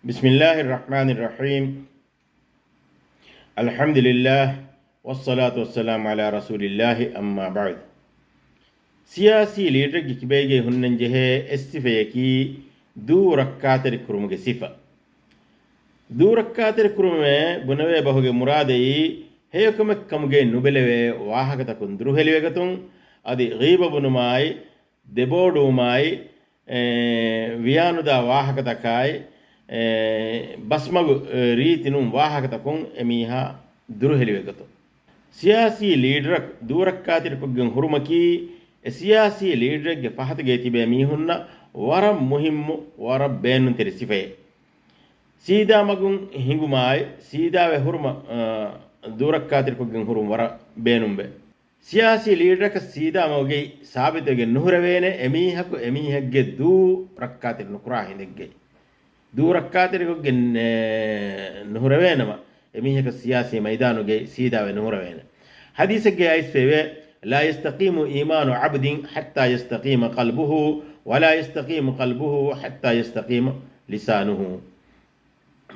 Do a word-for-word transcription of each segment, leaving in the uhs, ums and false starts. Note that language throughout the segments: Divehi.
بسم الله الرحمن الرحيم. الحمد لله، والصلاة والسلام على رسول الله، أما بعد. ސިޔާސީ ލީޑަރެއްގެ ކިބައިގައި ހުންނަން ޖެހޭ އެއް ސިފަޔަކީ ދޫ ރައްކާތެރި ކުރުމުގެ ސިފަ. ދޫ ރައްކާތެރި ކުރުމޭ ބުނެވޭ ބަހުގެ މުރާދައީ، ހެޔޮކަމެއް ކަމުގައި ނުބެލެވޭ ވާހަކަތަކުން ދުރުހެލިވެގަތުން، އަދި ޣީބަ ބުނުމާއި، ދެބޯޑުވުމާއި، އެ، ވިޔާނުދާ ވާހަކަތަކާއި، އެ، ބަސްމަގު، އެ، ރީތި ނޫން ވާހަކަތަކުން އެމީހާ ދުރުހެލިވެގަތުން. ސިޔާސީ ލީޑަރަކު ދޫ ރައްކާތެރިކޮށްގެން ހުރުމަކީ، އެ ސިޔާސީ ލީޑަރެއްގެ ފަހަތުގައި ތިބޭ މީހުންނަށް ވަރަށް މުހިއްމު، ވަރަށް ބޭނުންތެރި ސިފައެއް. ސީދާ މަގުން ހިނގުމާއި، ސީދާވެ ހުރުމަށް، އަ، ދޫ ރައްކާތެރިކޮށްގެން ހުރުން ވަރަށް ބޭނުންވޭ. ސިޔާސީ ލީޑަރަކަށް ސީދާ މަގުގައި ސާބިތުވެގެން ނުހުރެވޭނެ އެމީހަކު އެމީހެއްގެ ދޫ ރައްކާތެރި ނުކުރާ ހިނދެއްގައި. ދޫ ރައްކާތެރިކޮށްގެން، އެ، ނުހުރެވޭނަމަ، އެމީހަކަށް ސިޔާސީ މައިދާނުގައި ސީދާވެ ނުހުރެވޭނެ. ޙަދީޘެއްގައި އައިސްފައިވޭ، لا يستقيم إيمان عبد حتى يستقيم قلبه، ولا يستقيم قلبه حتى يستقيم لسانه.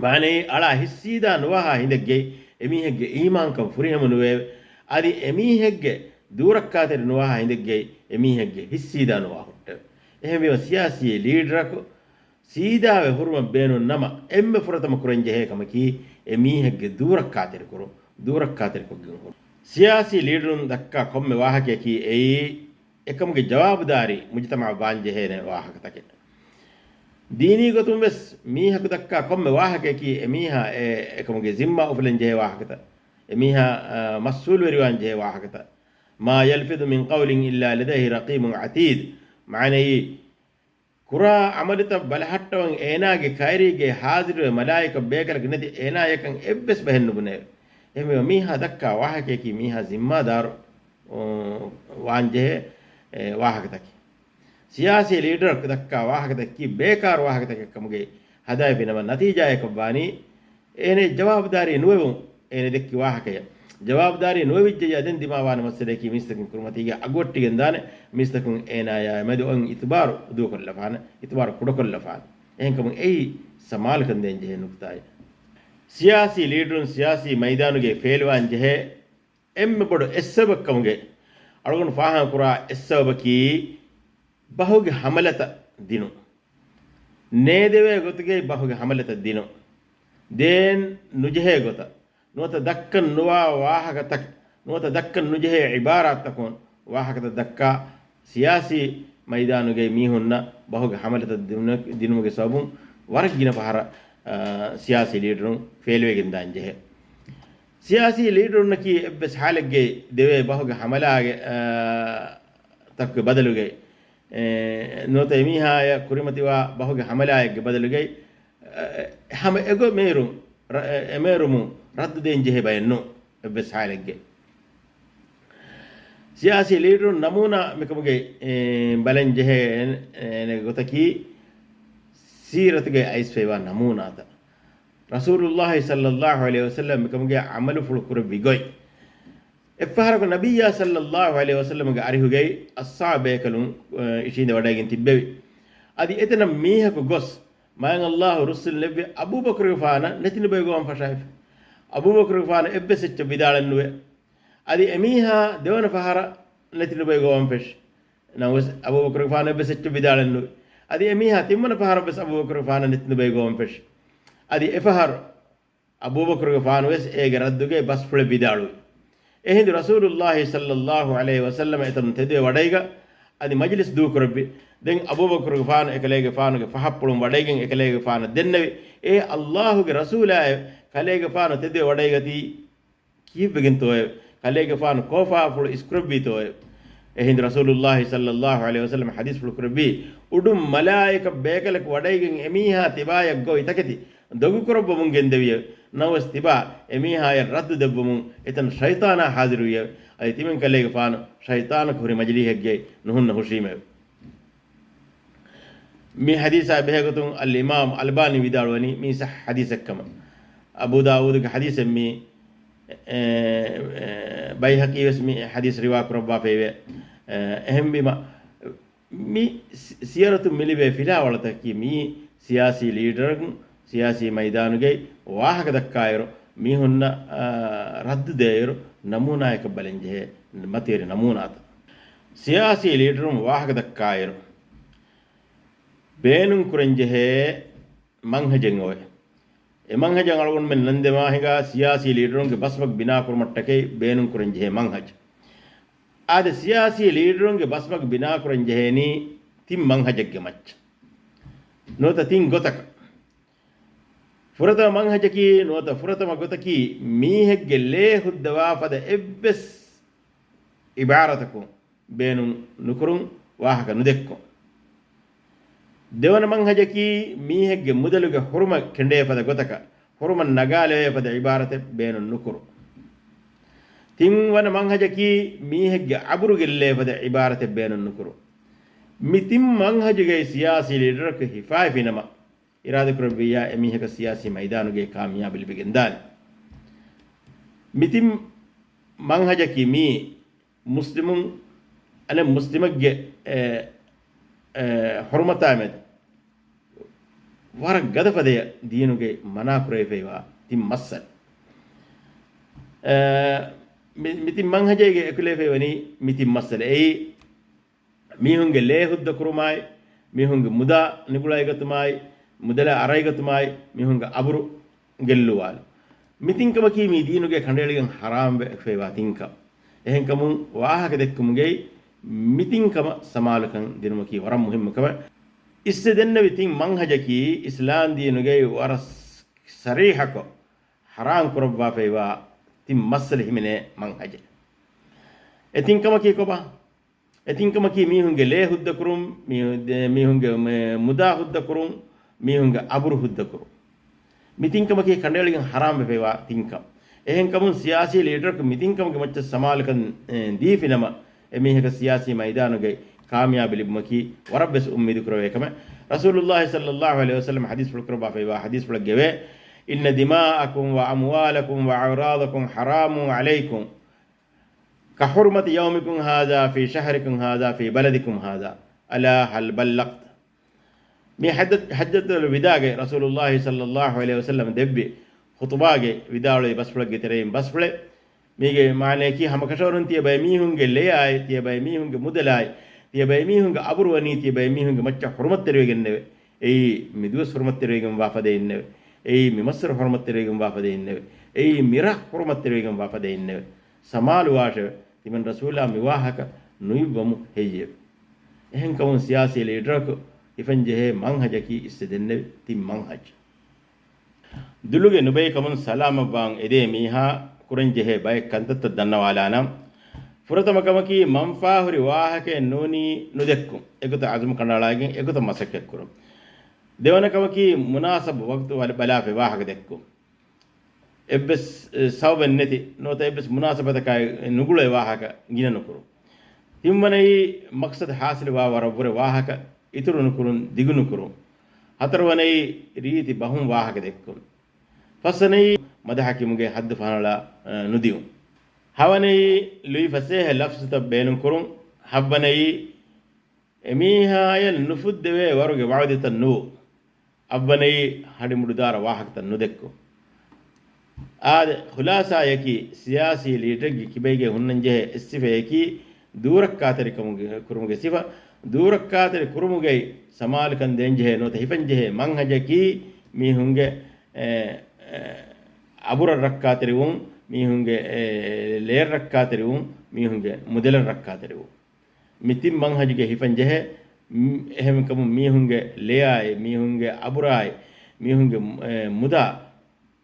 މާނައީ، އަޅާ ހިތްސީދާ ނުވާހާ ހިނދެއްގައި އެމީހެއްގެ އީމާންކަން ފުރިހަމަ ނުވެއެވެ. އަދި އެމީހެއްގެ ދޫ ރައްކާތެރި ނުވާހާ ހިނދެއްގައި އެމީހެއްގެ ހިތްސީދާ ނުވާ ހުއްޓެވެ. އެހެންވީމަ، ސިޔާސީ ލީޑަރަކު ސީދާވެ ހުރުމަށް ބޭނުން ނަމަ، އެންމެ ފުރަތަމަ ކުރަން ޖެހޭ ކަމަކީ، އެ މީހެއްގެ ދޫ ރައްކާތެރިކުރުން، ދޫ ރައްކާތެރިކޮށްގެން ހުރުން. ސިޔާސީ ލީޑަރުން ދައްކާ ކޮންމެ ވާހަކަޔަކީ އެއީ، އެކަމުގެ ޖަވާބުދާރީ މުޖުތަމަޢަށް ވާން ޖެހޭނެ ވާހަކަތަކެއް. ދީނީ ގޮތުން ވެސް މީހަކު ދައްކާ ކޮންމެ ވާހަކަޔަކީ، އެ މީހާ އެ އެކަމުގެ ޒިންމާ އުފުލެން ޖެހޭ ވާހަކަތައް، އެ މީހާ، އަ، މަސްއޫލުވެރިވާން ޖެހޭ ވާހަކަތައް. ما يلفظ من قول إلا لديه رقيب عتيد. މާނައީ، ކުރާ ޢަމަލުތައް ބަލަހައްޓަވަން އޭނާގެ ކައިރީގައި ޙާޟިރުވެ މަލާއިކަ ބޭކަލަކު ނެތި އޭނާޔަކަށް އެއްވެސް ބަހެއް ނުބުނެއެވެ. އެހެންވީމަ މީހާ ދައްކާ ވާހަކަޔަކީ މީހާ ޒިންމާދާރު، އު، ވާންޖެހޭ، އެ، ވާހަކަތަކެއް. ސިޔާސީ ލީޑަރަކު ދައްކާ ވާހަކަތަކަކީ ބޭކާރު ވާހަކަތަކެއް ކަމުގައި ހަދާފިނަމަ، ނަތީޖާޔަކަށް ވާނީ އޭނަ ޖަވާބުދާރީ ނުވެވުން. އޭނަ ދެއްކި ވާހަކަޔަށް ޖަވާބުދާރީ ނުވެވިއްޖެޔާ، ދެން ދިމާވާނެ މައްސަލަޔަކީ މީސްތަކުން ކުރިމަތީގަ އަގުވައްޓިގެން ދާނެ، މީސްތަކުން އޭނާޔާ މެދު އޮތް އިތުބާރު ދޫކޮށްލަފާނެ، އިތުބާރު ކުޑަކޮށްލަފާނެ. އެހެންކަމުން އެއީ ސަމާލުކަން ދޭން ޖެހޭ ނުކުތާއެއް. ސިޔާސީ ލީޑަރުން ސިޔާސީ މައިދާނުގައި ފެއިލްވާން ޖެހޭ އެންމެ ބޮޑު އެއް ސަބަބަކަމުގައި އަޅުގަނޑު ފާހަގަކުރާ އެއް ސަބަބަކީ، ބަހުގެ ހަމަލަތައް ދިނުން. ނޭދެވޭ ގޮތުގައި ބަހުގެ ހަމަލަތައް ދިނުން. ދޭން ނުޖެހޭ ގޮތަށް، ނުވަތަ ދައްކަން ނުވާ ވާހަކަތަކަށް، ނުވަތަ ދައްކަން ނުޖެހޭ ޢިބާރާތްތަކުން ވާހަކަތައް ދައްކާ، ސިޔާސީ މައިދާނުގައި މީހުންނަށް ބަހުގެ ހަމަލަތައް ދިނުމަ-، ދިނުމުގެ ސަބަބުން ވަރަށް ގިނަ ފަހަރަށް، އާ، ސިޔާސީ ލީޑަރުން ފެއިލްވެގެން ދާން ޖެހޭ. ސިޔާސީ ލީޑަރުންނަކީ އެއްވެސް ޙާލެއްގައި ދެވޭ ބަހުގެ ހަމަލާގެ، އާ، ތަކުގެ ބަދަލުގައި، އެ، ނުވަތަ އެމީހާޔަށް ކުރިމަތިވާ ބަހުގެ ހަމަލާއެއްގެ ބަދަލުގައި، އެ، ހަމަ އެގޮތް މޭރުން، ރަ-، އެ، އެމޭރުމުން ރައްދު ދޭން ޖެހޭ ބައެއް ނޫން އެއްވެސް ޙާލެއްގައި. ސިޔާސީ ލީޑަރުން ނަމޫނާ މިކަމުގެ، އެ، ބަލަން ޖެހޭ، އެ، އެ، ގޮތަކީ ސީރަތުގައި އައިސްފައިވާ ނަމޫނާތައް. ރަސޫލުﷲ ޞައްލަﷲ ޢަލައިހި ވަސައްލަމް މިކަމުގެ ޢަމަލުފުޅު ކުރެއްވި ގޮތް. އެއްފަހަރަކު ނަބިއްޔާ ޞައްލަﷲ ޢަލައިހި ވަސައްލަމްގެ އަރިހުގައި އަޞްޙާބޭކަލުން، އެ، އިށީނދެ ވަޑައިގެން ތިއްބެވި. އަދި އެތަނަށް މީހަކު ގޮސް، މާތް ﷲ ރުއްސުން ލެއްވި އަބޫބަކުރުގެފާނަށް ނެތިނުބައިގައި ވަން ފަށާފި. އަބޫބަކުރުގެފާނު އެއްވެސް އެއްޗެއް ވިދާޅެއް ނުވެ. އަދި އެމީހާ ދެވަނަ ފަހަރަށް ނެތިނުބައިގައި ވަން ފެށި. ނަމަވެސް އަބޫބަކުރުގެފާނު އެއްވެސް އެއްޗެއް ވިދާޅެއް ނުވެ. އަދި އެމީހާ ތިންވަނަ ފަހަރަށް ވެސް އަބޫބަކުރުގެފާނަށް ނެތިނުބައިގައި ވަން ފެށި. އަދި އެފަހަރު އަބޫބަކުރުގެފާނު ވެސް އޭގެ ރައްދުގައި ބަސްފުޅެއް ވިދާޅުވި. އެހިނދު ރަސޫލުﷲ ޞައްލަﷲ ޢަލައިހި ވަސައްލަމަ އެތަނުން ތެދުވެ ވަޑައިގަ، އަދި މަޖިލިސް ދޫކުރެއްވި. ދެން އަބޫބަކުރުގެފާނު އެކަލޭގެފާނުގެ ފަހަށްޕުޅުން ވަޑައިގެން އެކަލޭގެފާނަށް ދެންނެވި. އޭ ﷲ ގެ ރަސޫލާއެވެ! ކަލޭގެފާނު ތެދުވެ ވަޑައިގަތީ ކީއްވެގެންތޯއެވެ؟ ކަލޭގެފާނު ކޯފާފުޅު އިސްކުރެއްވީތޯއެވެ؟ އެހިނދު ރަސޫލުﷲ ޞައްލަﷲ ޢަލައިހި ވަސައްލަމަ ޙަދީޘްފުޅު ކުރެއްވީ، އުޑުން މަލާއިކަ ބޭކަލަކު ވަޑައިގެން އެމީހާ ތިބާޔަށް ގޮވި ތަކެތި ދޮގުކުރައްވަމުން ގެންދެވިއެވެ. ނަމަވެސް ތިބާ އެމީހާޔަށް ރައްދު ދެއްވުމުން އެތަނަށް ޝައިޠާނާ ޙާޟިރުވިއެވެ. އަދި ތިމަން ކަލޭގެފާނު ޝައިޠާނަކު ހުރި މަޖިލީހެއްގައި ނުހުންނަ ހުށީމެވެ. މި ޙަދީޘާ ބެހޭގޮތުން އަލްއިމާމް އަލްބާނީ ވިދާޅުވަނީ މީ ޞައްޙަ ޙަދީޘެއްކަމަށް. އަބޫ ދާވޫދުގެ ޙަދީޘެއް މީ، އެ، އެ، ބައިހަޤީ ވެސް މި ޙަދީޘް ރިވާ ކުރައްވާފައިވޭ. އެ، އެހެންވީމަ، މި ސި-، ސިޔަރަތުން މިލިބޭ ފިލާވަޅުތަކަކީ މިއީ ސިޔާސީ ލީޑަރުން ސިޔާސީ މައިދާނުގައި ވާހަކަ ދައްކާއިރު، މީހުންނަށް، އާ، ރައްދު ދޭއިރު، ނަމޫނާއަކަށް ބަލަން ޖެހޭ މަތިވެރި ނަމޫނާތައް. ސިޔާސީ ލީޑަރުން ވާހަކަ ދައްކާއިރު، ބޭނުން ކުރަން ޖެހޭ މަންހަޖެއް އޮވެ. އެ މަންހަޖަށް އަޅުގަނޑުމެން ނަން ދެމާހިނގާ ސިޔާސީ ލީޑަރުންގެ ބަސްމަގު ބިނާ ކުރުމަށްޓަކައި ބޭނުން ކުރަން ޖެހޭ މަންހަޖު. އާދެ، ސިޔާސީ ލީޑަރުންގެ ބަސްމަގު ބިނާ ކުރަން ޖެހޭނީ ތިން މަންހަޖެއްގެ މައްޗަށް. ނުވަތަ ތިން ގޮތަކަށް. ފުރަތަމަ މަންހަޖަކީ ނުވަތަ ފުރަތަމަ ގޮތަކީ މީހެއްގެ ލޭ ހުއްދަވާ ފަދަ އެއްވެސް އިބާރަތަކުން ބޭނުން ނުކުރުން، ވާހަކަ ނުދެއްކުން. ދެވަނަ މަންހަޖަކީ މީހެއްގެ މުދަލުގެ ހުރުމަށް ކެނޑޭ ފަދަ ގޮތަކަށް، ހުރުމަށް ނަގާލެވޭ ފަދަ އިބާރަތެއް ބޭނުން ނުކުރުން. ތިންވަނަ މަންހަޖަކީ މީހެއްގެ އަބުރު ގެއްލޭ ފަދަ އިބާރަތެއް ބޭނުން ނުކުރުން. މި ތިން މަންހަޖުގައި ސިޔާސީ ލީޑަރަކު ހިފާފިނަމަ، އިރާދަކުރެއްވިއްޔާ އެމީހަކަށް ސިޔާސީ މައިދާނުގައި ކާމިޔާބު ލިބިގެންދާނެ. މި ތިން މަންހަޖަކީ މީ މުސްލިމުން، އަނެއް މުސްލިމެއްގެ، އެ، އެ، ހުރުމަތާ މެދު ވަރަށް ގަދަފަދަޔަށް ދީނުގައި މަނާކުރެވިފައިވާ ތިން މައްސަލަ. އެ، މި، މި ތިން މަންހަޖައިގެ އެކުލެވިފައިވަނީ މި ތިން މައްސަލަ. އެއީ، މީހުންގެ ލޭ ހުއްދަކުރުމާއި، މީހުންގެ މުދާ ނިގުޅައިގަތުމާއި، މުދަލާ އަރައިގަތުމާއި، މީހުންގެ އަބުރު ގެއްލުވާލު. މިތިން ކަމަކީ މީ ދީނުގެ ކަނޑައެޅިގެން ހަރާމްވެފައިވާ ތިން ކަމެއް. އެހެންކަމުން ވާހަކަ ދެއްކުމުގައި މިތިން ކަމަށް ސަމާލުކަން ދިނުމަކީ ވަރަށް މުހިއްމު ކަމެއް. އިއްސެ ދެންނެވި ތިން މަންހަޖަކީ އިސްލާމް ދީނުގައި ވަރަށް ސަރީހަކޮށް ހަރާމް ކުރައްވާފައިވާ ތިން މައްސަލަ ހިމެނޭ މަންހަޖެއް. އެ ތިން ކަމަކީ ކޮބާ؟ އެ ތިން ކަމަކީ މީހުންގެ ލޭ ހުއްދަކުރުން، މީ-، ދެ-، މީހުންގެ މެ-، މުދާ ހުއްދަކުރުން، މީހުންގެ އަބުރު ހުއްދަކުރުން. މި ތިން ކަމަކީ ކަނޑައެޅިގެން ހަރާމްވެފައިވާ ތިން ކަމެއް. އެހެންކަމުން ސިޔާސީ ލީޑަރަކު މި ތިން ކަމުގެ މައްޗަށް ސަމާލުކަން، އެ، ދީފިނަމަ، އެމީހަކަށް ސިޔާސީ މައިދާނުގައި ކާމިޔާބީ ލިބުމަކީ ވަރަށްވެސް އުއްމީދު ކުރެވޭ ކަމެއް. ރަސޫލުﷲ ޞައްލަﷲު ޢަލައިހި ވަސައްލަމަ ޙަދީޘްފުޅު ކުރައްވާފައިވާ ޙަދީޘްފުޅެއްގެވޭ، إن دماءكم وأموالكم وأعراضكم حرام عليكم كحرمة يومكم هذا في شهركم هذا في بلدكم هذا، ألا هل بلغت؟ މި ޙައްޖަ-، ޙައްޖަތުލް ވިދާގެ ރަސޫލުﷲ ޞައްލަﷲު ޢަލައިހި ވަސައްލަމަ ދެއްވި ޚުޠުބާގެ ވިދާޅުވި ބަސްފުޅެއްގެ ތެރެއިން ބަސްފުޅެއް. މީގެ މާނަޔަކީ ހަމަކަށަވަރުން ތިޔަބައިމީހުންގެ ލެޔާއި، ތިޔަބައިމީހުންގެ މުދަލާއި، ތިޔަބައިމީހުންގެ އަބުރު ވަނީ ތިޔަބައިމީހުންގެ މައްޗަށް ޙުރުމަތްތެރިވެގެންނެވެ. އެއީ މިދުވަސް ޙުރުމަތްތެރިވެގެންވާ ފަދައިންނެވެ. އެއީ މިމައްސަރު ޙުރުމަތްތެރިވެގެންވާ ފަދައިންނެވެ. އެއީ މިރަށް ޙުރުމަތްތެރިވެގެންވާ ފަދައިންނެވެ. ސަމާލުވާށެވެ. ތިމަން ރަސޫލާ މިވާހަކަ ނުއިއްވަމު ހެއްޔެވެ؟ އެހެންކަމުން ސިޔާސީ ލީޑަރަކު ހިފަންޖެހޭ މަންހަޖަކީ އިއްސެ ދެންނެވި ތިން މަންހަޖު. ދުލުގެ ނުބައިކަމުން ސަލާމަތްވާން އެދޭ މީހާ ކުރަންޖެހޭ ބައެއް ކަންތައްތައް ދަންނަވާލާނަން. ފުރަތަމަ ކަމަކީ މަންފާހުރި ވާހަކައެއް ނޫނީ ނުދެއްކުން. އެގޮތަށް އަޒުމް ކަނޑައަޅާގެން އެގޮތަށް މަސައްކަތްކުރުން. ދެވަނަ ކަމަކީ މުނާސަބު ވަގުތު ވަ-، ބަލާފައި ވާހަކަ ދެއްކުން. އެއްވެސް، އެ، ސަބަބެއް ނެތި، ނުވަތަ އެއްވެސް މުނާސަބަތަކާއި ނުގުޅޭ ވާހަކަ ގިނަ ނުކުރުން. ތިންވަނައީ މަޤްޞަދު ޙާޞިލުވާ ވަރަށްވުރެ ވާހަކަ އިތުރު ނުކުރުން، ދިގު ނުކުރުން. ހަތަރުވަނައީ ރީތި ބަހުން ވާހަކަ ދެއްކުން. ފަސްވަނައީ މަދަޙަކީމުގެ ޙައްދު ފަހަނަޅާ، އަ، ނުދިއުން. ހަވަނައީ ލުއި ފަސޭހަ ލަފްޒުތައް ބޭނުންކުރުން. ހައްވަނައީ އެމީހާޔަށް ނުފުއްދެވޭ ވަރުގެ ވަޢުދުތައް ނުވު. އަށްވަނައީ ހަޑި މުޑުދާރަ ވާހަކަތައް ނުދެއްކު. އާދެ، ޚުލާޞާޔަކީ، ސިޔާސީ ލީޑަރެއްގެ ކިބައިގައި ހުންނަންޖެހޭ އެއްސިފަޔަކީ، ދޫރައްކާތެރިކަމުގެ، ކުރުމުގެ ސިފަ. ދޫރައްކާތެރި ކުރުމުގައި ސަމާލުކަން ދޭންޖެހޭ ނުވަތަ ހިފަންޖެހޭ މަންހަޖަކީ، މީހުންގެ، އެ، އެ، އަބުރަށް ރައްކާތެރިވުން، މީހުންގެ، އެ، ލޭއަށް ރައްކާތެރިވުން، މީހުންގެ މުދަލަށް ރައްކާތެރިވުން. މި ތިން މަންހަޖުގެ ހިފަންޖެހޭ، މް، އެހެންކަމުން މީހުންގެ ލެޔާއި، މީހުންގެ އަބުރާއި، މީހުންގެ، އެ، މުދާ،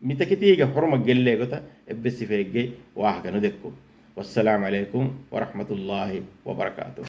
މިތަކެތީގެ ޙުރުމަތް ގެއްލޭ ގޮތަށް އެއްވެސް ސިފައެއްގައި ވާހަކަ ނުދެއްކުން. ވައްސަލާމް ޢަލައިކުމް ވަރަޙްމަތުﷲ ވަބަރަކާތުހު.